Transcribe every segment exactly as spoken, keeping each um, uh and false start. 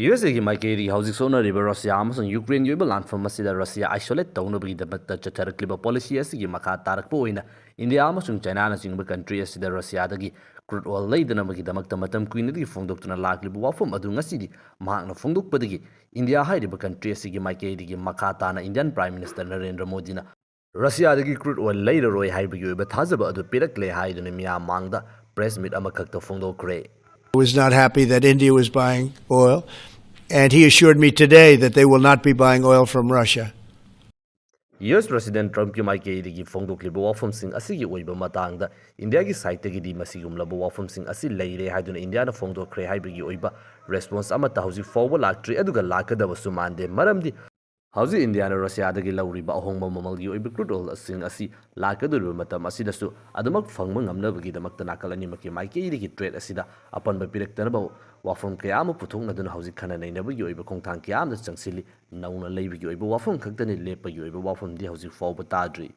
U S ꯑꯦꯒꯤ ꯃꯥꯏꯀꯩꯗꯒꯤ ꯍꯧꯖꯤꯛ ꯁꯣꯛꯅꯔꯤꯕ ꯔꯁꯤꯌꯥ ꯑꯃꯁꯨꯡ ꯌꯨꯀ꯭ꯔꯦꯟꯒꯤ ꯑꯣꯏꯕ ꯂꯥꯟꯐꯝ ꯑꯁꯤꯗ ꯔꯁꯤꯌꯥ isolate ꯇꯧꯅꯕꯒꯤꯗꯃꯛꯇ ꯆꯠꯊꯔꯛꯂꯤꯕ policy ꯑꯁꯤꯒꯤ ꯃꯈꯥ ꯇꯥꯔꯛꯄ ꯑꯣꯏꯅ ꯏꯟꯗꯤꯌꯥ ꯑꯃꯁꯨꯡ ꯆꯥꯏꯅꯥꯅꯆꯤꯡꯕ country ꯑꯁꯤꯗ ꯔꯁꯤꯌꯥꯗꯒꯤ crude oil ꯂꯩꯗꯅꯕꯒꯤꯗꯃꯛꯇ ꯃꯇꯝ ꯀꯨꯏꯅꯗꯒꯤ ꯐꯣꯡꯗꯣꯛꯇꯨꯅ ꯂꯥꯛꯂꯤꯕ ꯋꯥꯐꯝ ꯑꯗꯨ ꯉꯁꯤꯗꯤ ꯃꯍꯥꯛꯅ ꯐꯣꯡꯗꯣꯛꯄꯗꯒꯤ ꯏꯟꯗꯤꯌꯥ ꯍꯥꯏꯔꯤꯕ country ꯑꯁꯤꯒꯤ ꯃꯥꯏꯀꯩꯗꯒꯤ ꯃꯈꯥ ꯇꯥꯅ Indian Prime Minister ꯅꯔꯦꯟꯗ꯭ꯔ ꯃꯣꯗꯤꯅ ꯔꯁꯤꯌꯥꯗꯒꯤ crude oil ꯂꯩꯔꯔꯣꯏ ꯍꯥꯏꯕꯒꯤ ꯑꯣꯏꯕ ꯊꯥꯖꯕ ꯑꯗꯨ ꯄꯤꯔꯛꯂꯦ ꯍꯥꯏꯗꯨꯅ ꯃꯤꯌꯥꯝ ꯃꯥꯡꯗ press meet ꯑꯃꯈꯛꯇ ꯐꯣꯡꯗꯣꯛꯈ꯭ꯔꯦ꯫ Was not happy that India was buying oil, and he assured me today that they will not be buying oil from Russia. U S President Trumpꯀꯤ ꯃꯥꯏꯀꯩꯗꯒꯤ ꯐꯣꯡꯗꯣꯛꯂꯤꯕ ꯋꯥꯐꯝꯁꯤꯡ ꯑꯁꯤꯒꯤ ꯑꯣꯏꯕ ꯃꯇꯥꯡꯗ ꯏꯟꯗꯤꯌꯥꯒꯤ sideꯇꯒꯤꯗꯤ ꯃꯁꯤꯒꯨꯝꯂꯕ ꯋꯥꯐꯝꯁꯤꯡ ꯑꯁꯤ ꯂꯩꯔꯦ ꯍꯥꯏꯗꯨꯅ ꯏꯟꯗꯤꯌꯥꯅ ꯐꯣꯡꯗꯣꯛꯈ꯭ꯔꯦ ꯍꯥꯏꯕꯒꯤ ꯑꯣꯏꯕ response ꯑꯃꯠꯇ ꯍꯧꯖꯤꯛ ꯐꯥꯎꯕ ꯂꯥꯛꯇ꯭ꯔꯤ, ꯑꯗꯨꯒ ꯂꯥꯛꯀꯗꯕꯁꯨ ꯃꯥꯟꯗꯦ꯫ ꯃꯔꯝꯗꯤ ꯍꯧꯖꯤꯛ ꯏꯟꯗꯤꯌꯥꯅ ꯔꯁꯤꯌꯥꯗꯒꯤ ꯂꯧꯔꯤꯕ ꯑꯍꯣꯡꯕ ꯃꯃꯜꯒꯤ ꯑꯣꯏꯕ crude oilꯁꯤꯡ ꯑꯁꯤ ꯂꯥꯛꯀꯗꯧꯔꯤꯕ ꯃꯇꯝ ꯑꯁꯤꯗꯁꯨ ꯑꯗꯨꯃꯛ ꯐꯪꯕ ꯉꯝꯅꯕꯒꯤꯗꯃꯛꯇ ꯅꯥꯀꯜ ꯑꯅꯤꯃꯛꯀꯤ ꯃꯥꯏꯀꯩꯗꯒꯤ trade ꯑꯁꯤꯗ ꯑꯄꯟꯕ ꯄꯤꯔꯛꯇꯅꯕ ꯋꯥꯐꯝ ꯀꯌꯥ ꯑꯃ ꯄꯨꯊꯣꯛꯅꯗꯨꯅ ꯍꯧꯖꯤꯛ ꯈꯟꯅ ꯅꯩꯅꯕꯒꯤ ꯑꯣꯏꯕ ꯈꯣꯡꯊꯥꯡ ꯀꯌꯥ ꯑꯃꯗ ꯆꯪꯁꯤꯜꯂꯤ꯫ ꯅꯧꯅ ꯂꯩꯕꯒꯤ ꯑꯣꯏꯕ ꯋꯥꯐꯝ ꯈꯛꯇꯅꯤ, ꯂꯦꯞꯄꯒꯤ ꯑꯣꯏꯕ ꯋꯥꯐꯝꯗꯤ ꯍꯧꯖꯤꯛ ꯐꯥꯎꯕ ꯇꯥꯗ꯭ꯔꯤ꯫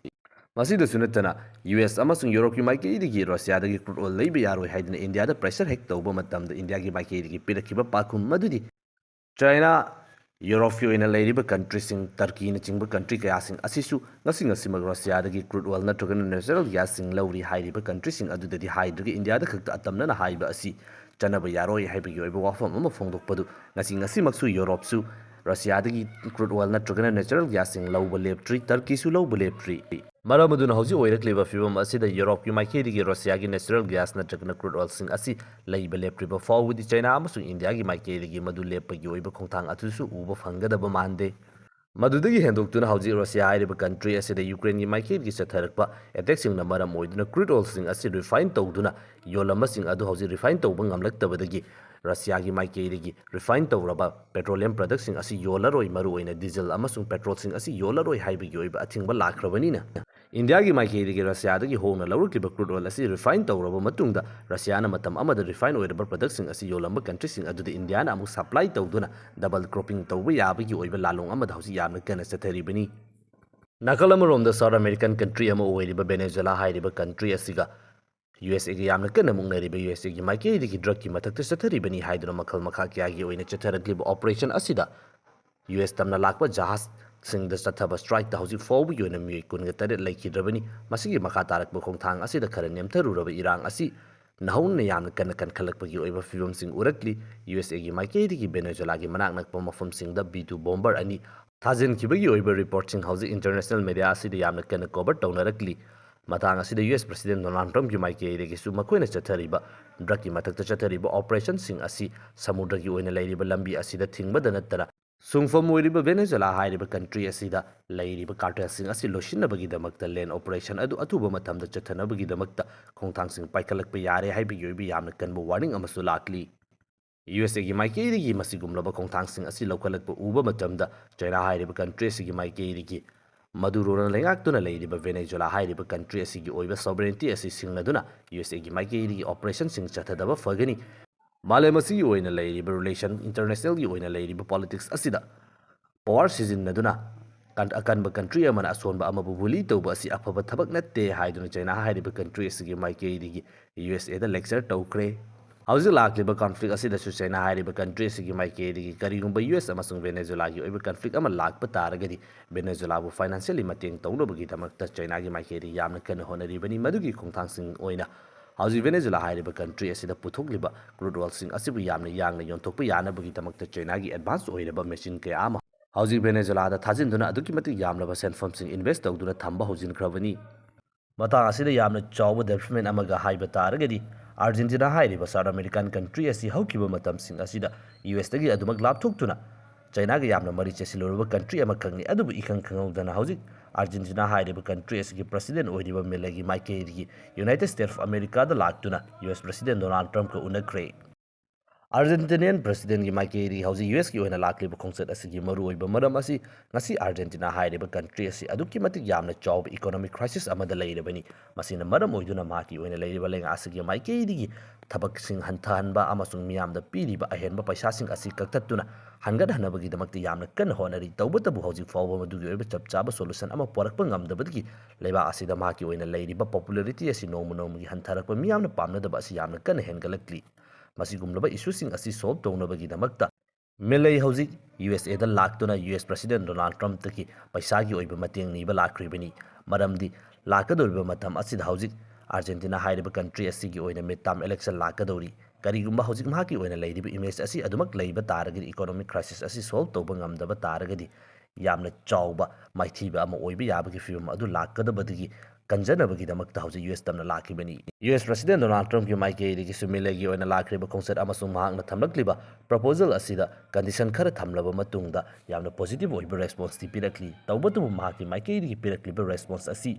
ꯃꯁꯤꯗꯁꯨ ꯅꯠꯇꯅ, ꯌꯨ ꯑꯦꯁ ꯑꯃꯁꯨꯡ ꯌꯨꯔꯣꯞꯀꯤ ꯃꯥꯏꯀꯩꯗꯒꯤ ꯔꯁꯤꯌꯥꯗꯒꯤ crude oil ꯂꯩꯕ ꯌꯥꯔꯣꯏ ꯍꯥꯏꯗꯨꯅ ꯏꯟꯗꯤꯌꯥꯗ pressure ꯍꯦꯛ ꯇꯧꯕ ꯃꯇꯝꯗ ꯏꯟꯗꯤꯌꯥꯒꯤ ꯃꯥꯏꯀꯩꯗꯒꯤ ꯄꯤꯔꯛꯈꯤꯕ ꯄꯥꯎꯈꯨꯝ ꯑꯗꯨꯗꯤ ꯆꯥꯏꯅꯥ, ꯌꯨꯔꯣꯞꯀꯤ ꯑꯣꯏꯅ ꯂꯩꯔꯤꯕ countryꯁꯤꯡ, ꯇꯔꯀꯤꯅꯆꯤꯡꯕ country ꯀꯌꯥꯁꯤꯡ ꯑꯁꯤꯁꯨ ꯉꯁꯤ ꯉꯁꯤꯃꯛ ꯔꯁꯤꯌꯥꯗꯒꯤ crude oil ꯅꯠꯇ꯭ꯔꯒꯅ natural gasꯁꯤꯡ ꯂꯧꯔꯤ ꯍꯥꯏꯔꯤꯕ countryꯁꯤꯡ ꯑꯗꯨꯗꯗꯤ ꯍꯥꯏꯗ꯭ꯔꯒ ꯏꯟꯗꯤꯌꯥꯗ ꯈꯛꯇ ꯑꯇꯝꯅꯅ ꯍꯥꯏꯕ ꯑꯁꯤ ꯆꯠꯅꯕ ꯌꯥꯔꯣꯏ ꯍꯥꯏꯕꯒꯤ ꯑꯣꯏꯕ ꯋꯥꯐꯝ ꯑꯃ ꯐꯣꯡꯗꯣꯛꯄꯗꯨ ꯉꯁꯤ ꯉꯁꯤꯃꯛꯁꯨ ꯌꯨꯔꯣꯞꯁꯨ ꯔꯁꯤꯌꯥꯗꯒꯤ crude oil ꯅꯠꯇ꯭ꯔꯒꯅ natural gasꯁꯤꯡ ꯂꯧꯕ ꯂꯦꯞꯇ꯭ꯔꯤ, ꯇꯔꯀꯤꯁꯨ ꯂꯧꯕ ꯂꯦꯞꯇ꯭ꯔꯤ꯫ ꯃꯔꯝ ꯑꯗꯨꯅ ꯍꯧꯖꯤꯛ ꯑꯣꯏꯔꯛꯂꯤꯕ ꯐꯤꯕꯝ ꯑꯁꯤꯗ ꯌꯨꯔꯣꯞꯀꯤ ꯃꯥꯏꯀꯩꯗꯒꯤ ꯔꯁꯤꯌꯥꯒꯤ natural gas ꯅꯠꯇ꯭ꯔꯒꯅ crude oilꯁꯤꯡ ꯑꯁꯤ ꯂꯩꯕ ꯂꯦꯞꯇ꯭ꯔꯤꯕ ꯐꯥꯎꯕꯗꯤ ꯆꯥꯏꯅꯥ ꯑꯃꯁꯨꯡ ꯏꯟꯗꯤꯌꯥꯒꯤ ꯃꯥꯏꯀꯩꯗꯒꯤ ꯃꯗꯨ ꯂꯦꯞꯄꯒꯤ ꯑꯣꯏꯕ ꯈꯣꯡꯊꯥꯡ ꯑꯗꯨꯁꯨ ꯎꯕ ꯐꯪꯒꯗꯕ ꯃꯥꯟꯗꯦ꯫ ꯃꯗꯨꯗꯒꯤ ꯍꯦꯟꯗꯣꯛꯇꯨꯅ ꯍꯧꯖꯤꯛ ꯔꯁꯤꯌꯥ ꯍꯥꯏꯔꯤꯕ country ꯑꯁꯤꯗ ꯌꯨꯀ꯭ꯔꯦꯟꯒꯤ ꯃꯥꯏꯀꯩꯗꯒꯤ ꯆꯠꯊꯔꯛꯄ attackꯁꯤꯡꯅ ꯃꯔꯝ ꯑꯣꯏꯗꯨꯅ crude oilꯁꯤꯡ ꯑꯁꯤ refine ꯇꯧꯗꯨꯅ ꯌꯣꯜꯂꯝꯕꯁꯤꯡ ꯑꯗꯨ ꯍꯧꯖꯤꯛ refine ꯇꯧꯕ ꯉꯝꯂꯛꯇꯕꯗꯒꯤ ꯔꯁꯤꯌꯥꯒꯤ ꯃꯥꯏꯀꯩꯗꯒꯤ refine ꯇꯧꯔꯕ petroleum productꯁꯤꯡ ꯑꯁꯤ ꯌꯣꯜꯂꯔꯣꯏ, ꯃꯔꯨꯑꯣꯏꯅ diesel ꯑꯃꯁꯨꯡ petrolꯁꯤꯡ ꯑꯁꯤ ꯌꯣꯜꯂꯔꯣꯏ ꯍꯥꯏꯕꯒꯤ ꯑꯣꯏꯕ ꯑꯊꯤꯡꯕ ꯂꯥꯛꯈ꯭ꯔꯕꯅꯤꯅ, ꯏꯟꯗꯤꯌꯥꯒꯤ ꯃꯥꯏꯀꯩꯗꯒꯤ ꯔꯁꯤꯌꯥꯗꯒꯤ ꯍꯣꯡꯅ ꯂꯧꯔꯛꯂꯤꯕ crude oil ꯑꯁꯤ refine ꯇꯧꯔꯕ ꯃꯇꯨꯡꯗ, ꯔꯁꯤꯌꯥꯅ ꯃꯇꯝ ꯑꯃꯗ refine ꯑꯣꯏꯔꯕ productꯁꯤꯡ ꯑꯁꯤ ꯌꯣꯜꯂꯝꯕ countryꯁꯤꯡ ꯑꯗꯨꯗ ꯏꯟꯗꯤꯌꯥꯅ ꯑꯃꯨꯛ supply ꯇꯧꯗꯨꯅ double cropping ꯇꯧꯕ ꯌꯥꯕꯒꯤ ꯑꯣꯏꯕ ꯂꯥꯂꯣꯡ ꯑꯃꯗ ꯍꯧꯖꯤꯛ ꯌꯥꯝꯅ ꯀꯟꯅ ꯆꯠꯊꯔꯤꯕꯅꯤ꯫ ꯅꯥꯀꯜ ꯑꯃꯔꯣꯝꯗ South American country ꯑꯃ ꯑꯣꯏꯔꯤꯕ Venezuela ꯍꯥꯏꯔꯤꯕ country ꯑꯁꯤꯒ ꯌꯨ ꯑꯦꯁ ꯑꯦꯒ ꯌꯥꯝꯅ ꯀꯟꯅ ꯃꯨꯛꯅꯔꯤꯕ ꯌꯨ ꯑꯦꯁ ꯑꯦꯒꯤ ꯃꯥꯏꯀꯩꯗꯒꯤ ꯗ꯭ꯔꯒꯀꯤ ꯃꯊꯛꯇ ꯆꯠꯊꯔꯤꯕꯅꯤ ꯍꯥꯏꯗꯨꯅ ꯃꯈꯜ ꯃꯈꯥ ꯀꯌꯥꯒꯤ ꯑꯣꯏꯅ ꯆꯠꯊꯔꯛꯂꯤꯕ ꯑꯣꯄꯔꯦꯁꯟ ꯑꯁꯤꯗ ꯌꯨ ꯑꯦꯁ ꯇꯝꯅ ꯂꯥꯛꯄ ꯖꯍꯥꯖꯁꯤꯡꯗ ꯆꯠꯊꯕ ꯁ꯭ꯇ꯭ꯔꯥꯏꯛꯇ ꯍꯧꯖꯤꯛ ꯐꯥꯎꯕꯒꯤ ꯑꯣꯏꯅ ꯃꯤꯑꯣꯏ ꯀꯨꯟꯒ ꯇꯔꯦꯠ ꯂꯩꯈꯤꯗ꯭ꯔꯕꯅꯤ꯫ ꯃꯁꯤꯒꯤ ꯃꯈꯥ ꯇꯥꯔꯛꯄ ꯈꯣꯡꯊꯥꯡ ꯑꯁꯤꯗ ꯈꯔ ꯅꯦꯝꯊꯔꯨꯔꯕ ꯏꯔꯥꯡ ꯑꯁꯤ ꯅꯧꯍꯧꯅꯅ ꯌꯥꯝꯅ ꯀꯟꯅ ꯀꯟꯈꯠꯂꯛꯄꯒꯤ ꯑꯣꯏꯕ ꯐꯤꯕꯝꯁꯤꯡ ꯎꯔꯛꯂꯤ꯫ ꯌꯨ ꯑꯦꯁ ꯑꯦꯒꯤ ꯃꯥꯏꯀꯩꯗꯒꯤ ꯚꯦꯅꯦꯖꯨꯂꯥꯒꯤ ꯃꯅꯥꯛ ꯅꯛꯄ ꯃꯐꯝꯁꯤꯡꯗ ꯕꯤ ꯇꯨ ꯕꯣꯝꯕꯔ ꯑꯅꯤ ꯊꯥꯖꯤꯟꯈꯤꯕꯒꯤ ꯑꯣꯏꯕ ꯔꯤꯄꯣꯔꯠꯁꯤꯡ ꯍꯧꯖꯤꯛ ꯏꯟꯇꯔꯅꯦꯁꯅꯦꯜ ꯃꯦꯗꯤꯌꯥ ꯑꯁꯤꯗ ꯌꯥꯝꯅ ꯀꯟꯅ ꯀꯣꯚꯔ ꯇꯧꯅꯔꯛꯂꯤ꯫ ꯃꯇꯥꯡ ꯑꯁꯤꯗ ꯌꯨ ꯑꯦꯁ ꯄ꯭ꯔꯁꯤꯗꯦꯟ ꯗꯣꯅꯥꯜꯗ ꯇ꯭ꯔꯝꯞꯀꯤ ꯃꯥꯏꯀꯩꯗꯒꯤꯁꯨ ꯃꯈꯣꯏꯅ ꯆꯠꯊꯔꯤꯕ ꯗ꯭ꯔꯒꯀꯤ ꯃꯊꯛꯇ ꯆꯠꯊꯔꯤꯕ ꯑꯣꯄꯔꯦꯁꯟꯁꯤꯡ ꯑꯁꯤ ꯁꯃꯨꯗ꯭ꯔꯒꯤ ꯑꯣꯏꯅ ꯂꯩꯔꯤꯕ ꯂꯝꯕꯤ ꯑꯁꯤꯗ ꯊꯤꯡꯕꯗ ꯅꯠꯇꯅ ꯁꯨꯡꯐꯝ ꯑꯣꯏꯔꯤꯕ ꯚꯦꯅꯦꯖꯨꯂꯥ ꯍꯥꯏꯔꯤꯕ ꯀꯟꯇ꯭ꯔꯤ ꯑꯁꯤꯗ ꯂꯩꯔꯤꯕ ꯀꯥꯔꯇꯦꯜꯁꯤꯡ ꯑꯁꯤ ꯂꯣꯏꯁꯤꯟꯅꯕꯒꯤꯗꯃꯛꯇ ꯂꯦꯟ ꯑꯣꯄꯔꯦꯁꯟ ꯑꯗꯨ ꯑꯊꯨꯕ ꯃꯇꯝꯗ ꯆꯠꯊꯅꯕꯒꯤꯗꯃꯛꯇ ꯈꯣꯡꯊꯥꯡꯁꯤꯡ ꯄꯥꯏꯈꯠꯂꯛꯄ ꯌꯥꯔꯦ ꯍꯥꯏꯕꯒꯤ ꯑꯣꯏꯕ ꯌꯥꯝꯅ ꯀꯟꯕ ꯋꯥꯔꯅꯤꯡ ꯑꯃꯁꯨ ꯂꯥꯛꯂꯤ꯫ ꯌꯨ ꯑꯦꯁ ꯑꯦꯒꯤ ꯃꯥꯏꯀꯩꯗꯒꯤ ꯃꯁꯤꯒꯨꯝꯂꯕ ꯈꯣꯡꯊꯥꯡꯁꯤꯡ ꯑꯁꯤ ꯂꯧꯈꯠꯂꯛꯄ ꯎꯕ ꯃꯇꯝꯗ ꯆꯩꯅꯥ ꯍꯥꯏꯔꯤꯕ ꯀꯟꯇ꯭ꯔꯤ ꯑꯁꯤꯒꯤ ꯃꯥꯏꯀꯩꯗꯒꯤ ꯃꯗꯨꯔꯣꯅ ꯂꯩꯉꯥꯛꯇꯨꯅ ꯂꯩꯔꯤꯕ ꯚꯦꯅꯦꯖꯨꯂꯥ ꯍꯥꯏꯔꯤꯕ ꯀꯟꯇ꯭ꯔꯤ ꯑꯁꯤꯒꯤ ꯑꯣꯏꯕ ꯁꯣꯕꯔꯦꯟꯇꯤ ꯑꯁꯤ ꯁꯤꯡꯅꯗꯨꯅ ꯌꯨ ꯑꯦꯁ ꯑꯦꯒꯤ ꯃꯥꯏꯀꯩꯗꯒꯤ ꯑꯣꯄꯔꯦꯁꯟꯁꯤꯡ ꯆꯠꯊꯗꯕ ꯐꯒꯅꯤ꯫ ꯃꯥꯂꯦꯝ ꯑꯁꯤꯒꯤ ꯑꯣꯏꯅ ꯂꯩꯔꯤꯕ ꯔꯤꯂꯦꯁꯟ, ꯏꯟꯇꯔꯅꯦꯁꯅꯦꯜꯒꯤ ꯑꯣꯏꯅ ꯂꯩꯔꯤꯕ ꯄꯣꯂꯤꯇꯤꯛꯁ ꯑꯁꯤꯗ ꯄꯋꯥꯔ ꯁꯤꯖꯤꯟꯅꯗꯨꯅ ꯀꯟ-, ꯑꯀꯟꯕ ꯀꯟꯇ꯭ꯔꯤ ꯑꯃꯅ ꯑꯁꯣꯟꯕ ꯑꯃꯕꯨ ꯕꯨꯂꯤ ꯇꯧꯕ ꯑꯁꯤ ꯑꯐꯕ ꯊꯕꯛ ꯅꯠꯇꯦ ꯍꯥꯏꯗꯨꯅ ꯆꯩꯅꯥ ꯍꯥꯏꯔꯤꯕ ꯀꯟꯇ꯭ꯔꯤ ꯑꯁꯤꯒꯤ ꯃꯥꯏꯀꯩꯗꯒꯤ ꯌꯨ ꯑꯦꯁ ꯑꯦꯗ ꯂꯦꯛꯆꯔ ꯇꯧꯈ꯭ꯔꯦ꯫ ꯍꯧꯖꯤꯛ ꯂꯥꯛꯂꯤꯕ ꯀꯟꯐ꯭ꯂꯤꯛ ꯑꯁꯤꯗꯁꯨ ꯆꯩꯅꯥ ꯍꯥꯏꯔꯤꯕ ꯀꯟꯇ꯭ꯔꯤ ꯑꯁꯤꯒꯤ ꯃꯥꯏꯀꯩꯗꯒꯤ ꯀꯔꯤꯒꯨꯝꯕ ꯌꯨ ꯑꯦꯁ ꯑꯃꯁꯨꯡ ꯚꯦꯅꯦꯖꯨꯂꯥꯒꯤ ꯑꯣꯏꯕ ꯀꯟꯐ꯭ꯂꯤꯛ ꯑꯃ ꯂꯥꯛꯄ ꯇꯥꯔꯒꯗꯤ ꯚꯦꯅꯦꯖꯨꯂꯥꯕꯨ ꯐꯥꯏꯅꯥꯟꯁꯤꯌꯦꯜꯂꯤ ꯃꯇꯦꯡ ꯇꯧꯅꯕꯒꯤꯗꯃꯛꯇ ꯆꯩꯅꯥꯒꯤ ꯃꯥꯏꯀꯩꯗꯒꯤ ꯌꯥꯝꯅ ꯀꯟꯅ ꯍꯣꯠꯅꯔꯤꯕꯅꯤ꯫ ꯃꯗꯨꯒꯤ ꯈꯣꯡꯊꯥꯡꯁꯤꯡ ꯑꯣꯏꯅ ꯍꯧꯖꯤꯛ ꯚꯦꯅꯦꯖꯨꯂꯥ ꯍꯥꯏꯔꯤꯕ ꯀꯟꯇ꯭ꯔꯤ ꯑꯁꯤꯗ ꯄꯨꯊꯣꯛꯂꯤꯕ ꯀ꯭ꯔꯨꯗ ꯑꯣꯏꯜꯁꯤꯡ ꯑꯁꯤꯕꯨ ꯌꯥꯝꯅ ꯌꯥꯡꯅ ꯌꯣꯟꯊꯣꯛꯄ ꯌꯥꯅꯕꯒꯤꯗꯃꯛꯇ ꯆꯩꯅꯥꯒꯤ ꯑꯦꯗꯚꯥꯟꯁ ꯑꯣꯏꯔꯕ ꯃꯦꯆꯤꯟ ꯀꯌꯥ ꯑꯃ ꯍꯧꯖꯤꯛ ꯚꯦꯅꯦꯖꯨꯂꯥꯗ ꯊꯥꯖꯤꯟꯗꯨꯅ ꯑꯗꯨꯛꯀꯤ ꯃꯇꯤꯛ ꯌꯥꯝꯂꯕ ꯁꯦꯟꯐꯝꯁꯤꯡ ꯏꯟꯚꯦꯁ ꯇꯧꯗꯨꯅ ꯊꯝꯕ ꯍꯧꯖꯤꯟꯈ꯭ꯔꯕꯅꯤ꯫ ꯃꯇꯥꯡ ꯑꯁꯤꯗ ꯌꯥꯝꯅ ꯆꯥꯎꯕ ꯗꯦꯕꯂꯞꯃꯦꯟ ꯑꯃꯒ ꯍꯥꯏꯕ ꯇꯥꯔꯒꯗꯤ, ꯑꯥꯔꯖꯦꯟꯇꯤꯅꯥ ꯍꯥꯏꯔꯤꯕ ꯁꯥꯎꯠ ꯑꯃꯦꯔꯤꯀꯥꯟ ꯀꯟꯇ꯭ꯔꯤ ꯑꯁꯤ ꯍꯧꯈꯤꯕ ꯃꯇꯝꯁꯤꯡ ꯑꯁꯤꯗ ꯌꯨ ꯑꯦꯁꯇꯒꯤ ꯑꯗꯨꯃꯛ ꯂꯥꯞꯊꯣꯛꯇꯨꯅ ꯆꯩꯅꯥꯒ ꯌꯥꯝꯅ ꯃꯔꯤ ꯆꯦꯁꯤꯜꯂꯨꯔꯕ ꯀꯟꯇ꯭ꯔꯤ ꯑꯃꯈꯛꯅꯤ꯫ ꯑꯗꯨꯕꯨ ꯏꯈꯪ ꯈꯪꯍꯧꯗꯅ ꯍꯧꯖꯤꯛ ꯑꯥꯔꯖꯦꯟꯇꯤꯅꯥ ꯍꯥꯏꯔꯤꯕ ꯀꯟꯇ꯭ꯔꯤ ꯑꯁꯤꯒꯤ ꯄ꯭ꯔꯁꯤꯗꯦꯟ ꯑꯣꯏꯔꯤꯕ ꯃꯤꯂꯦꯒꯤ ꯃꯥꯏꯀꯩꯗꯒꯤ ꯌꯨꯅꯥꯏꯇꯦꯗ ꯁ꯭ꯇꯦꯠꯁ ꯑꯣꯐ ꯑꯃꯦꯔꯤꯀꯥꯗ ꯂꯥꯛꯇꯨꯅ ꯌꯨ ꯑꯦꯁ ꯄ꯭ꯔꯁꯤꯗꯦꯟ ꯗꯣꯅꯥꯜꯗ ꯇ꯭ꯔꯝꯞꯀ ꯎꯅꯈ꯭ꯔꯦ꯫ Argentinian Presidentꯀꯤ ꯃꯥꯏꯀꯩꯗꯒꯤ ꯍꯧꯖꯤꯛ ꯌꯨ ꯑꯦꯁꯀꯤ ꯑꯣꯏꯅ ꯂꯥꯛꯂꯤꯕ ꯈꯣꯡꯆꯠ ꯑꯁꯤꯒꯤ ꯃꯔꯨꯑꯣꯏꯕ ꯃꯔꯝ ꯑꯁꯤ ꯉꯁꯤ Argentina ꯍꯥꯏꯔꯤꯕ country ꯑꯁꯤ ꯑꯗꯨꯛꯀꯤ ꯃꯇꯤꯛ ꯌꯥꯝꯅ ꯆꯥꯎꯕ economic crisis ꯑꯃꯗ ꯂꯩꯔꯕꯅꯤ꯫ ꯃꯁꯤꯅ ꯃꯔꯝ ꯑꯣꯏꯗꯨꯅ ꯃꯍꯥꯛꯀꯤ ꯑꯣꯏꯅ ꯂꯩꯔꯤꯕ ꯂꯩꯉꯥꯛ ꯑꯁꯤꯒꯤ ꯃꯥꯏꯀꯩꯗꯒꯤ ꯊꯕꯛꯁꯤꯡ ꯍꯟꯊꯍꯟꯕ ꯑꯃꯁꯨꯡ ꯃꯤꯌꯥꯝꯗ ꯄꯤꯔꯤꯕ ꯑꯍꯦꯟꯕ ꯄꯩꯁꯥꯁꯤꯡ ꯑꯁꯤ ꯀꯛꯊꯠꯇꯨꯅ ꯍꯟꯒꯠꯍꯟꯅꯕꯒꯤꯗꯃꯛꯇ ꯌꯥꯝꯅ ꯀꯟꯅ ꯍꯣꯠꯅꯔꯤ꯫ ꯇꯧꯕꯇꯕꯨ ꯍꯧꯖꯤꯛ ꯐꯥꯎꯕ ꯃꯗꯨꯒꯤ ꯑꯣꯏꯕ ꯆꯞ ꯆꯥꯕ solution ꯑꯃ ꯄꯨꯔꯛꯄ ꯉꯝꯗꯕꯗꯒꯤ ꯂꯩꯕꯥꯛ ꯑꯁꯤꯗ ꯃꯍꯥꯛꯀꯤ ꯑꯣꯏꯅ ꯂꯩꯔꯤꯕ popularity ꯑꯁꯤ ꯅꯣꯡꯃ ꯅꯣꯡꯃꯒꯤ ꯍꯟꯊꯔꯛꯄ, ꯃꯤꯌꯥꯝꯅ ꯄꯥꯝꯅꯗꯕ ꯑꯁꯤ ꯌꯥꯝꯅ ꯀꯟꯅ ꯍꯦꯟꯒꯠꯂꯛꯂꯤ꯫ ꯃꯁꯤꯒꯨꯝꯂꯕ issueꯁꯤꯡ ꯑꯁꯤ solve ꯇꯧꯅꯕꯒꯤꯗꯃꯛꯇ Milei ꯍꯧꯖꯤꯛ ꯌꯨ ꯑꯦꯁ ꯑꯦꯗ ꯂꯥꯛꯇꯨꯅ ꯌꯨ ꯑꯦꯁ President Donald Trumpꯇꯒꯤ ꯄꯩꯁꯥꯒꯤ ꯑꯣꯏꯕ ꯃꯇꯦꯡ ꯅꯤꯕ ꯂꯥꯛꯈ꯭ꯔꯤꯕꯅꯤ꯫ ꯃꯔꯝꯗꯤ ꯂꯥꯛꯀꯗꯧꯔꯤꯕ ꯃꯇꯝ ꯑꯁꯤꯗ ꯍꯧꯖꯤꯛ Argentina ꯍꯥꯏꯔꯤꯕ country ꯑꯁꯤꯒꯤ ꯑꯣꯏꯅ midterm election ꯂꯥꯛꯀꯗꯧꯔꯤ꯫ ꯀꯔꯤꯒꯨꯝꯕ ꯍꯧꯖꯤꯛ ꯃꯍꯥꯛꯀꯤ ꯑꯣꯏꯅ ꯂꯩꯔꯤꯕ image ꯑꯁꯤ ꯑꯗꯨꯃꯛ ꯂꯩꯕ ꯇꯥꯔꯒꯗꯤ, economic crisis ꯑꯁꯤ solve ꯇꯧꯕ ꯉꯝꯗꯕ ꯇꯥꯔꯒꯗꯤ, ꯌꯥꯝꯅ ꯆꯥꯎꯕ ꯃꯥꯏꯊꯤꯕ ꯑꯃ ꯑꯣꯏꯕ ꯌꯥꯕꯒꯤ ꯐꯤꯕꯝ ꯑꯗꯨ ꯂꯥꯛꯀꯗꯕꯗꯒꯤ ꯀꯟꯖꯅꯕꯒꯤꯗꯃꯛꯇ ꯍꯧꯖꯤꯛ ꯌꯨ ꯑꯦꯁ ꯇꯝꯅ ꯂꯥꯛꯈꯤꯕꯅꯤ꯫ ꯌꯨ ꯑꯦꯁ President Donald Trumpꯀꯤ ꯃꯥꯏꯀꯩꯗꯒꯤꯁꯨ Mileiꯒꯤ ꯑꯣꯏꯅ ꯂꯥꯛꯈ꯭ꯔꯤꯕ ꯈꯣꯡꯆꯠ ꯑꯃꯁꯨꯡ ꯃꯍꯥꯛꯅ ꯊꯝꯂꯛꯂꯤꯕ proposal ꯑꯁꯤꯗ condition ꯈꯔ ꯊꯝꯂꯕ ꯃꯇꯨꯡꯗ ꯌꯥꯝꯅ positive ꯑꯣꯏꯕ responseꯇꯤ ꯄꯤꯔꯛꯂꯤ꯫ ꯇꯧꯕꯇꯕꯨ ꯃꯍꯥꯛꯀꯤ ꯃꯥꯏꯀꯩꯗꯒꯤ ꯄꯤꯔꯛꯂꯤꯕ response ꯑꯁꯤ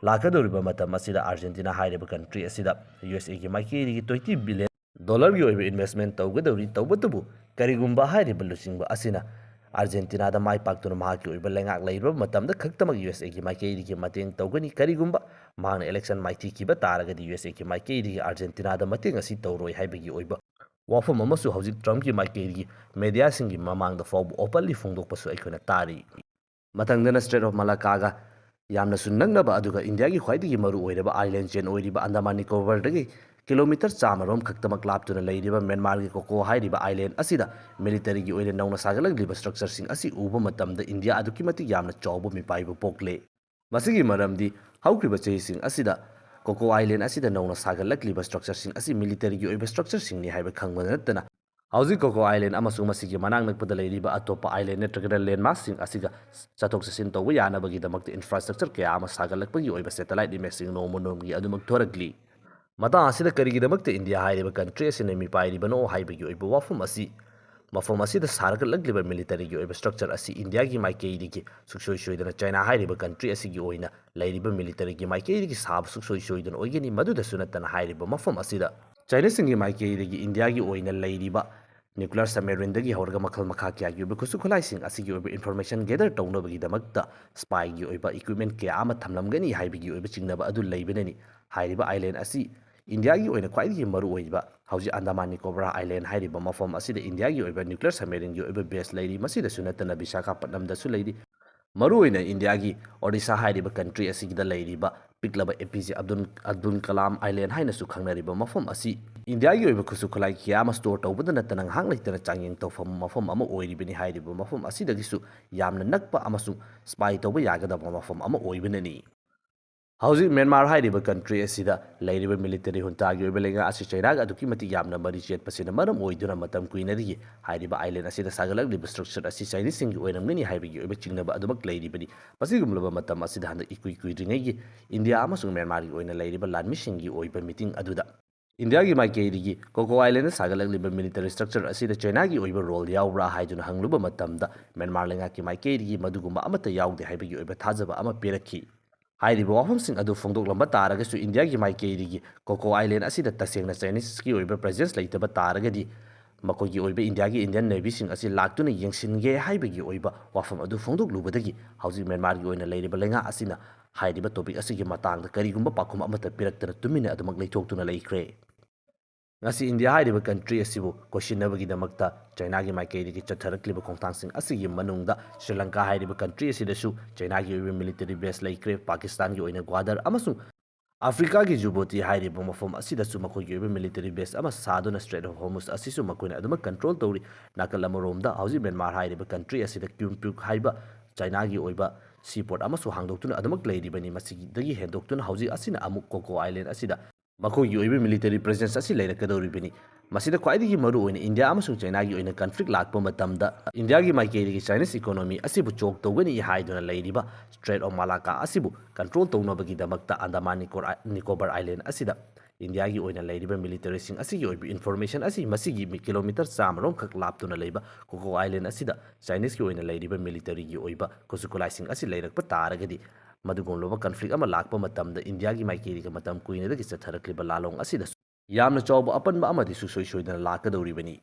ꯂꯥꯛꯀꯗꯧꯔꯤꯕ ꯃꯇꯝ ꯑꯁꯤꯗ Argentina ꯍꯥꯏꯔꯤꯕ country ꯑꯁꯤꯗ ꯌꯨ ꯑꯦꯁ ꯑꯦꯒꯤ ꯃꯥꯏꯀꯩꯗꯒꯤ twenty billion dollarꯒꯤ ꯑꯣꯏꯕ investment ꯇꯧꯒꯗꯧꯔꯤ꯫ ꯇꯧꯕꯇꯕꯨ ꯀꯔꯤꯒꯨꯝꯕ ꯍꯥꯏꯔꯤꯕ ꯂꯨꯆꯤꯡꯕ ꯑꯁꯤꯅ Argentinaꯗ ꯃꯥꯏ ꯄꯥꯛꯇꯨꯅ ꯃꯍꯥꯛꯀꯤ ꯑꯣꯏꯕ ꯂꯩꯉꯥꯛ ꯂꯩꯔꯕ ꯃꯇꯝꯗ ꯈꯛꯇꯃꯛ ꯌꯨ ꯑꯦꯁ ꯑꯦꯒꯤ ꯃꯥꯏꯀꯩꯗꯒꯤ ꯃꯇꯦꯡ ꯇꯧꯒꯅꯤ꯫ ꯀꯔꯤꯒꯨꯝꯕ ꯃꯍꯥꯛꯅ election ꯃꯥꯏꯊꯤꯈꯤꯕ ꯇꯥꯔꯒꯗꯤ ꯌꯨ ꯑꯦꯁ ꯑꯦꯒꯤ ꯃꯥꯏꯀꯩꯗꯒꯤ Argentinaꯗ ꯃꯇꯦꯡ ꯑꯁꯤ ꯇꯧꯔꯣꯏ ꯍꯥꯏꯕꯒꯤ ꯑꯣꯏꯕ ꯋꯥꯐꯝ ꯑꯃꯁꯨ ꯍꯧꯖꯤꯛ Trumpꯀꯤ ꯃꯥꯏꯀꯩꯗꯒꯤ mediaꯁꯤꯡꯒꯤ ꯃꯃꯥꯡꯗ ꯐꯥꯎꯕ openly ꯐꯣꯡꯗꯣꯛꯄꯁꯨ ꯑꯩꯈꯣꯏꯅ ꯇꯥꯔꯤ꯫ ꯃꯊꯪꯗꯅ Strait of Malaccaꯒ ꯌꯥꯝꯅꯁꯨ ꯅꯛꯅꯕ ꯑꯗꯨꯒ ꯏꯟꯗꯤꯌꯥꯒꯤ ꯈ꯭ꯋꯥꯏꯗꯒꯤ ꯃꯔꯨ ꯑꯣꯏꯔꯕ island chain ꯑꯣꯏꯔꯤꯕ Andaman Nicobarꯗꯒꯤ kilometre ꯆꯥꯝꯃ ꯔꯣꯝ ꯈꯛꯇꯃꯛ ꯂꯥꯞꯇꯨꯅ ꯂꯩꯔꯤꯕ ꯃ꯭ꯌꯥꯟꯃꯥꯔꯒꯤ Coco ꯍꯥꯏꯔꯤꯕ island ꯑꯁꯤꯗ militaryꯒꯤ ꯑꯣꯏꯅ ꯅꯧꯅ ꯁꯥꯒꯠꯂꯛꯂꯤꯕ structureꯁꯤꯡ ꯑꯁꯤ ꯎꯕ ꯃꯇꯝꯗ ꯏꯟꯗꯤꯌꯥ ꯑꯗꯨꯛꯀꯤ ꯃꯇꯤꯛ ꯌꯥꯝꯅ ꯆꯥꯎꯕ ꯃꯤꯄꯥꯏꯕ ꯄꯣꯛꯂꯦ꯫ ꯃꯁꯤꯒꯤ ꯃꯔꯝꯗꯤ ꯍꯧꯈꯤꯕ ꯆꯍꯤꯁꯤꯡ ꯑꯁꯤꯗ Coco Island ꯑꯁꯤꯗ ꯅꯧꯅ ꯁꯥꯒꯠꯂꯛꯂꯤꯕ structureꯁꯤꯡ ꯑꯁꯤ militaryꯒꯤ ꯑꯣꯏꯕ structureꯁꯤꯡꯅꯤ ꯍꯥꯏꯕ ꯈꯪꯕꯗ ꯅꯠꯇꯅ, ꯍꯧꯖꯤꯛ Coco Island ꯑꯃꯁꯨꯡ ꯃꯁꯤꯒꯤ ꯃꯅꯥꯛ ꯅꯛꯄꯗ ꯂꯩꯔꯤꯕ ꯑꯇꯣꯞꯄ island ꯅꯠꯇ꯭ꯔꯒꯅ landmassꯁꯤꯡ ꯑꯁꯤꯒ ꯆꯠꯊꯣꯛ ꯆꯠꯁꯤꯟ ꯇꯧꯕ ꯌꯥꯅꯕꯒꯤꯗꯃꯛꯇ infrastructure ꯀꯌꯥ ꯑꯃ ꯁꯥꯒꯠꯂꯛꯄꯒꯤ ꯑꯣꯏꯕ satellite imageꯁꯤꯡ ꯅꯣꯡꯃ ꯅꯣꯡꯃꯒꯤ ꯑꯗꯨꯃꯛ ꯊꯣꯔꯛꯂꯤ꯫ ꯃꯇꯥꯡ ꯑꯁꯤꯗ ꯀꯔꯤꯒꯤꯗꯃꯛꯇ ꯏꯟꯗꯤꯌꯥ ꯍꯥꯏꯔꯤꯕ country ꯑꯁꯤꯅ ꯃꯤꯄꯥꯏꯔꯤꯕꯅꯣ ꯍꯥꯏꯕꯒꯤ ꯑꯣꯏꯕ ꯋꯥꯐꯝ ꯑꯁꯤ, ꯃꯐꯝ ꯑꯁꯤꯗ ꯁꯥꯒꯠꯂꯛꯂꯤꯕ militaryꯒꯤ ꯑꯣꯏꯕ structure ꯑꯁꯤ ꯏꯟꯗꯤꯌꯥꯒꯤ ꯃꯥꯏꯀꯩꯗꯒꯤ ꯁꯨꯡꯁꯣꯏ ꯁꯣꯏꯗꯅ China ꯍꯥꯏꯔꯤꯕ country ꯑꯁꯤꯒꯤ ꯑꯣꯏꯅ ꯂꯩꯔꯤꯕ militaryꯒꯤ ꯃꯥꯏꯀꯩꯗꯒꯤ ꯁꯥꯕ ꯁꯨꯡꯁꯣꯏ ꯁꯣꯏꯗꯅ ꯑꯣꯏꯒꯅꯤ꯫ ꯃꯗꯨꯗꯁꯨ ꯅꯠꯇꯅ ꯍꯥꯏꯔꯤꯕ ꯃꯐꯝ ꯑꯁꯤꯗ ꯆꯥꯏꯅꯤꯁꯁꯤꯡꯒꯤ ꯃꯥꯏꯀꯩꯗꯒꯤ ꯏꯟꯗꯤꯌꯥꯒꯤ ꯑꯣꯏꯅ ꯂꯩꯔꯤꯕ nuclear submarineꯗꯒꯤ ꯍꯧꯔꯒ ꯃꯈꯜ ꯃꯈꯥ ꯀꯌꯥꯒꯤ ꯑꯣꯏꯕ ꯈꯨꯠꯁꯨ ꯈꯨꯠꯂꯥꯏꯁꯤꯡ ꯑꯁꯤꯒꯤ ꯑꯣꯏꯕ information gather ꯇꯧꯅꯕꯒꯤꯗꯃꯛꯇ spyꯒꯤ ꯑꯣꯏꯕ equipment ꯀꯌꯥ ꯑꯃ ꯊꯝꯂꯝꯒꯅꯤ ꯍꯥꯏꯕꯒꯤ ꯑꯣꯏꯕ ꯆꯤꯡꯅꯕ ꯑꯗꯨ ꯂꯩꯕꯅꯅꯤ꯫ ꯍꯥꯏꯔꯤꯕ island ꯑꯁꯤ ꯏꯟꯗꯤꯌꯥꯒꯤ ꯑꯣꯏꯅ ꯈ꯭ꯋꯥꯏꯗꯒꯤ ꯃꯔꯨꯑꯣꯏꯕ ꯍꯧꯖꯤꯛ Andaman Nicobar Island ꯍꯥꯏꯔꯤꯕ ꯃꯐꯝ ꯑꯁꯤꯗ ꯏꯟꯗꯤꯌꯥꯒꯤ ꯑꯣꯏꯕ nuclear submarineꯒꯤ ꯑꯣꯏꯕ base ꯂꯩꯔꯤ꯫ ꯃꯁꯤꯗꯁꯨ ꯅꯠꯇꯅ ꯕꯤꯁꯥꯈꯥꯄꯠꯅꯝꯗꯁꯨ ꯂꯩꯔꯤ꯫ ꯃꯔꯨꯑꯣꯏꯅ ꯏꯟꯗꯤꯌꯥꯒꯤ ꯑꯣꯗꯤꯁꯥ ꯍꯥꯏꯔꯤꯕ country ꯑꯁꯤꯗ ꯂꯩꯔꯤꯕ ꯄꯤꯛꯂꯕ ꯑꯦ ꯄꯤ ꯖꯦ ꯑꯕꯗꯨꯜ, ꯑꯕꯗꯨꯜ ꯀꯂꯥꯝ Island ꯍꯥꯏꯅꯁꯨ ꯈꯪꯅꯔꯤꯕ ꯃꯐꯝ ꯑꯁꯤ ꯏꯟꯗꯤꯌꯥꯒꯤ ꯑꯣꯏꯕ ꯈꯨꯠꯁꯨ ꯈꯨꯠꯂꯥꯏ ꯀꯌꯥ ꯑꯃ store ꯇꯧꯕꯗ ꯅꯠꯇꯅ ꯉꯥꯏꯍꯥꯛ ꯂꯩꯇꯅ ꯆꯥꯡꯌꯦꯡ ꯇꯧꯐꯝ ꯃꯐꯝ ꯑꯃ ꯑꯣꯏꯔꯤꯕꯅꯤ꯫ ꯍꯥꯏꯔꯤꯕ ꯃꯐꯝ ꯑꯁꯤꯗꯒꯤꯁꯨ ꯌꯥꯝꯅ ꯅꯛꯄ ꯑꯃꯁꯨꯡ spy ꯇꯧꯕ ꯌꯥꯒꯗꯕ ꯃꯐꯝ ꯑꯃ ꯑꯣꯏꯕꯅꯅꯤ꯫ ꯍꯧꯖꯤꯛ ꯃ꯭ꯌꯥꯟꯃꯥꯔ ꯍꯥꯏꯔꯤꯕ country ꯑꯁꯤꯗ ꯂꯩꯔꯤꯕ military juntaꯒꯤ ꯑꯣꯏꯕ ꯂꯩꯉꯥꯛ ꯑꯁꯤ ꯆꯩꯅꯥꯒ ꯑꯗꯨꯛꯀꯤ ꯃꯇꯤꯛ ꯌꯥꯝꯅ ꯃꯔꯤ ꯆꯦꯠꯄꯁꯤꯅ ꯃꯔꯝ ꯑꯣꯏꯗꯨꯅ ꯃꯇꯝ ꯀꯨꯏꯅꯗꯒꯤ ꯍꯥꯏꯔꯤꯕ island ꯑꯁꯤꯗ ꯁꯥꯒꯠꯂꯛꯂꯤꯕ structure ꯑꯁꯤ ꯆꯥꯏꯅꯤꯁꯁꯤꯡꯒꯤ ꯑꯣꯏꯔꯝꯒꯅꯤ ꯍꯥꯏꯕꯒꯤ ꯑꯣꯏꯕ ꯆꯤꯡꯅꯕ ꯑꯗꯨꯃꯛ ꯂꯩꯔꯤꯕꯅꯤ꯫ ꯃꯁꯤꯒꯨꯝꯂꯕ ꯃꯇꯝ ꯑꯁꯤꯗ ꯍꯟꯗꯛ ꯏꯀꯨꯏ ꯀꯨꯏꯗ꯭ꯔꯤꯉꯩꯒꯤ ꯏꯟꯗꯤꯌꯥ ꯑꯃꯁꯨꯡ ꯃ꯭ꯌꯥꯟꯃꯥꯔꯒꯤ ꯑꯣꯏꯅ ꯂꯩꯔꯤꯕ ꯂꯥꯟꯃꯤꯁꯤꯡꯒꯤ ꯑꯣꯏꯕ meeting ꯑꯗꯨꯗ ꯏꯟꯗꯤꯌꯥꯒꯤ ꯃꯥꯏꯀꯩꯗꯒꯤ ꯀꯣꯀꯣ Islandꯗ ꯁꯥꯒꯠꯂꯛꯂꯤꯕ military structure ꯑꯁꯤꯗ ꯆꯩꯅꯥꯒꯤ ꯑꯣꯏꯕ role ꯌꯥꯎꯕ꯭ꯔꯥ ꯍꯥꯏꯗꯨꯅ ꯍꯪꯂꯨꯕ ꯃꯇꯝꯗ ꯃ꯭ꯌꯥꯟꯃꯥꯔ ꯂꯩꯉꯥꯛꯀꯤ ꯃꯥꯏꯀꯩꯗꯒꯤ ꯃꯗꯨꯒꯨꯝꯕ ꯑꯃꯠꯇ ꯌꯥꯎꯗꯦ ꯍꯥꯏꯕꯒꯤ ꯑꯣꯏꯕ ꯊꯥꯖꯕ ꯑꯃ ꯄꯤꯔꯛꯈꯤ꯫ ꯍꯥꯏꯔꯤꯕ ꯋꯥꯐꯝꯁꯤꯡ ꯑꯗꯨ ꯐꯣꯡꯗꯣꯛꯂꯝꯕ ꯇꯥꯔꯒꯁꯨ ꯏꯟꯗꯤꯌꯥꯒꯤ ꯃꯥꯏꯀꯩꯗꯒꯤ ꯀꯣꯀꯣ Island ꯑꯁꯤꯗ ꯇꯁꯦꯡꯅ ꯆꯥꯏꯅꯤꯁꯀꯤ ꯑꯣꯏꯕ presence ꯂꯩꯇꯕ ꯇꯥꯔꯒꯗꯤ ꯃꯈꯣꯏꯒꯤ ꯑꯣꯏꯕ ꯏꯟꯗꯤꯌꯥꯒꯤ Indian Navyꯁꯤꯡ ꯑꯁꯤ ꯂꯥꯛꯇꯨꯅ ꯌꯦꯡꯁꯤꯟꯒꯦ ꯍꯥꯏꯕꯒꯤ ꯑꯣꯏꯕ ꯋꯥꯐꯝ ꯑꯗꯨ ꯐꯣꯡꯗꯣꯛꯂꯨꯕꯗꯒꯤ ꯍꯧꯖꯤꯛ ꯃ꯭ꯌꯥꯟꯃꯥꯔꯒꯤ ꯑꯣꯏꯅ ꯂꯩꯔꯤꯕ ꯂꯩꯉꯥꯛ ꯑꯁꯤꯅ ꯍꯥꯏꯔꯤꯕ topic ꯑꯁꯤꯒꯤ ꯃꯇꯥꯡꯗ ꯀꯔꯤꯒꯨꯝꯕ ꯄꯥꯎꯈꯨꯝ ꯑꯃꯠꯇ ꯄꯤꯔꯛꯇꯅ ꯇꯨꯃꯤꯟꯅ ꯑꯗꯨꯃꯛ ꯂꯩꯊꯣꯛꯇꯨꯅ ꯂꯩꯈ꯭ꯔꯦ꯫ ꯉꯁꯤ ꯏꯟꯗꯤꯌꯥ ꯍꯥꯏꯔꯤꯕ country ꯑꯁꯤꯕꯨ ꯀꯣꯏꯁꯤꯟꯅꯕꯒꯤꯗꯃꯛꯇ ꯆꯩꯅꯥꯒꯤ ꯃꯥꯏꯀꯩꯗꯒꯤ ꯆꯠꯊꯔꯛꯂꯤꯕ ꯈꯣꯡꯊꯥꯡꯁꯤꯡ ꯑꯁꯤꯒꯤ ꯃꯅꯨꯡꯗ ꯁ꯭ꯔꯤ ꯂꯪꯀꯥ ꯍꯥꯏꯔꯤꯕ country ꯑꯁꯤꯗꯁꯨ ꯆꯩꯅꯥꯒꯤ ꯑꯣꯏꯕ military base ꯂꯩꯈ꯭ꯔꯦ꯫ ꯄꯥꯀꯤꯁꯇꯥꯟꯒꯤ ꯑꯣꯏꯅ ꯒ꯭ꯋꯥꯗꯔ ꯑꯃꯁꯨꯡ ꯑꯐ꯭ꯔꯤꯀꯥꯒꯤ ꯖꯨꯕꯣꯇꯤ ꯍꯥꯏꯔꯤꯕ ꯃꯐꯝ ꯑꯁꯤꯗꯁꯨ ꯃꯈꯣꯏꯒꯤ ꯑꯣꯏꯕ military base ꯑꯃ ꯁꯥꯗꯨꯅ Strait of Hormuz ꯑꯁꯤꯁꯨ ꯃꯈꯣꯏꯅ ꯑꯗꯨꯃꯛ control ꯇꯧꯔꯤ꯫ ꯅꯥꯀꯜ ꯑꯃꯔꯣꯝꯗ ꯍꯧꯖꯤꯛ ꯃ꯭ꯌꯥꯟꯃꯥꯔ ꯍꯥꯏꯔꯤꯕ country ꯑꯁꯤꯗ ꯀ꯭ꯌꯨꯝꯄ꯭ꯌꯨꯛ ꯍꯥꯏꯕ ꯆꯩꯅꯥꯒꯤ ꯑꯣꯏꯕ seaport ꯑꯃꯁꯨ ꯍꯥꯡꯗꯣꯛꯇꯨꯅ ꯑꯗꯨꯃꯛ ꯂꯩꯔꯤꯕꯅꯤ꯫ ꯃꯁꯤꯗꯒꯤ ꯍꯦꯟꯗꯣꯛꯇꯨꯅ ꯍꯧꯖꯤꯛ ꯑꯁꯤꯅ ꯑꯃꯨꯛ ꯀꯣꯀꯣ Island ꯑꯁꯤꯗ ꯃꯈꯣꯏꯒꯤ ꯑꯣꯏꯕ military presence ꯑꯁꯤ ꯂꯩꯔꯛꯀꯗꯧꯔꯤꯕꯅꯤ꯫ ꯃꯁꯤꯗ ꯈ꯭ꯋꯥꯏꯗꯒꯤ ꯃꯔꯨ ꯑꯣꯏꯅ ꯏꯟꯗꯤꯌꯥ ꯑꯃꯁꯨꯡ ꯆꯩꯅꯥꯒꯤ ꯑꯣꯏꯅ conflict ꯂꯥꯛꯄ ꯃꯇꯝꯗ ꯏꯟꯗꯤꯌꯥꯒꯤ ꯃꯥꯏꯀꯩꯗꯒꯤ Chinese economy ꯑꯁꯤꯕꯨ choke ꯇꯧꯒꯅꯤ ꯍꯥꯏꯗꯨꯅ ꯂꯩꯔꯤꯕ Strait of Malacca ꯑꯁꯤꯕꯨ control ꯇꯧꯅꯕꯒꯤꯗꯃꯛꯇ Andaman Nicobar Island ꯑꯁꯤꯗ ꯏꯟꯗꯤꯌꯥꯒꯤ ꯑꯣꯏꯅ ꯂꯩꯔꯤꯕ militaryꯁꯤꯡ ꯑꯁꯤꯒꯤ ꯑꯣꯏꯕ information ꯑꯁꯤ ꯃꯁꯤꯒꯤ ꯃꯤ-, kilometre ꯆꯥꯝꯃꯔꯣꯝꯈꯛ ꯂꯥꯞꯇꯨꯅ ꯂꯩꯕ ꯀꯣꯀꯣ Island ꯑꯁꯤꯗ Chineseꯀꯤ ꯑꯣꯏꯅ ꯂꯩꯔꯤꯕ militaryꯒꯤ ꯑꯣꯏꯕ ꯈꯨꯠꯁꯨ ꯈꯨꯠꯂꯥꯏꯁꯤꯡ ꯑꯁꯤ ꯂꯩꯔꯛꯄ ꯇꯥꯔꯒꯗꯤ ꯃꯗꯨꯒꯨꯝꯂꯕ conflict ꯑꯃ ꯂꯥꯛꯄ ꯃꯇꯝꯗ ꯏꯟꯗꯤꯌꯥꯒꯤ ꯃꯥꯏꯀꯩꯗꯒꯤ ꯃꯇꯝ ꯀꯨꯏꯅꯗꯒꯤ ꯆꯠꯊꯔꯛꯂꯤꯕ ꯂꯥꯜꯂꯣꯡ ꯑꯁꯤꯗꯁꯨ ꯌꯥꯝꯅ ꯆꯥꯎꯕ ꯑꯄꯟꯕ ꯑꯃꯗꯤ ꯁꯨꯡꯁꯣꯏ ꯁꯣꯏꯗꯅ ꯂꯥꯛꯀꯗꯧꯔꯤꯕꯅꯤ꯫